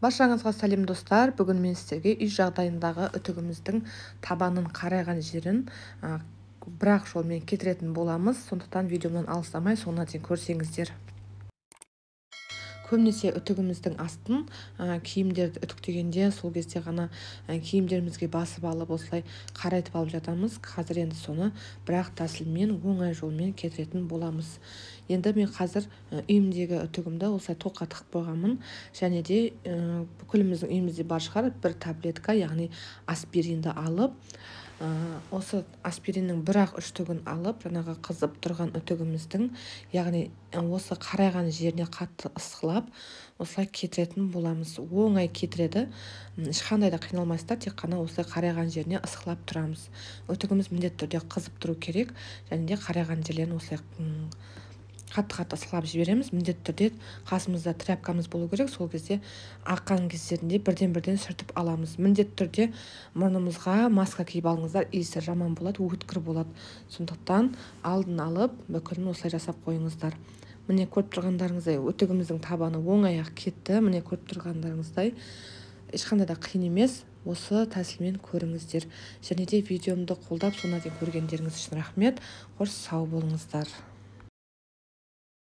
Баршаңызға сәлем, достар! Бүгін мен сіздерге үй жағдайындағы үтігіміздің табанын қарайған жерін бір-ақ жолмен кетіретін боламыз. Сондықтан видеомнан алыстамай, соңына дейін көрсеңіздер. Көбінесе үтігіміздің астын киімдерді үтіктегенде, сол кезде ғана киімдерімізге басып алып, осылай қарайтып алып жатамыз. Қазір енді соны бір-ақ тәсілмен, оңай жолмен кетіретін боламыз. Енді мен қазір үйімдегі үтігімді осылай тоққа тығып қойғанмын. Және де бүкіліміздің үйімізде бар шығар бір таблетка, яғни аспиринді алып, осы аспириннің бір-ақ үштігін алып, жаңағы қызып тұрған үтігіміздің, яғни осы қарайған жеріне қатты ысқылап, осылай кетіретін боламыз. Оңай кетіреді, ешқандай да қиналмайсыздар, тек қана осылай қарайған жеріне ысқылап тұрамыз. Үтігіміз міндетті түрде қызып тұру керек, және де қарайған жерлерін осылай қатты-қатты ысқылап жібереміз. Міндетті түрде қасымызда тряпкамыз болу керек, сол кезде аққан кездерінде бірден-бірден сүртіп аламыз. Міндетті түрде мұрнымызға маска киіп алыңыздар, иісі жаман болады, өткір болады. Сондықтан алдын алып бүкілін осылай жасап қойыңыздар. Міне, көріп тұрғандарыңыздай, үтігіміздің табаны оңай-ақ кетті. Міне, көріп тұрғандарыңыздай, ешқандай да қиын емес. Осы тәсілмен көріңіздер. Және де видеомды қолдап, соңына дейін көргендеріңіз үшін рахмет. Қош, сау болыңыздар.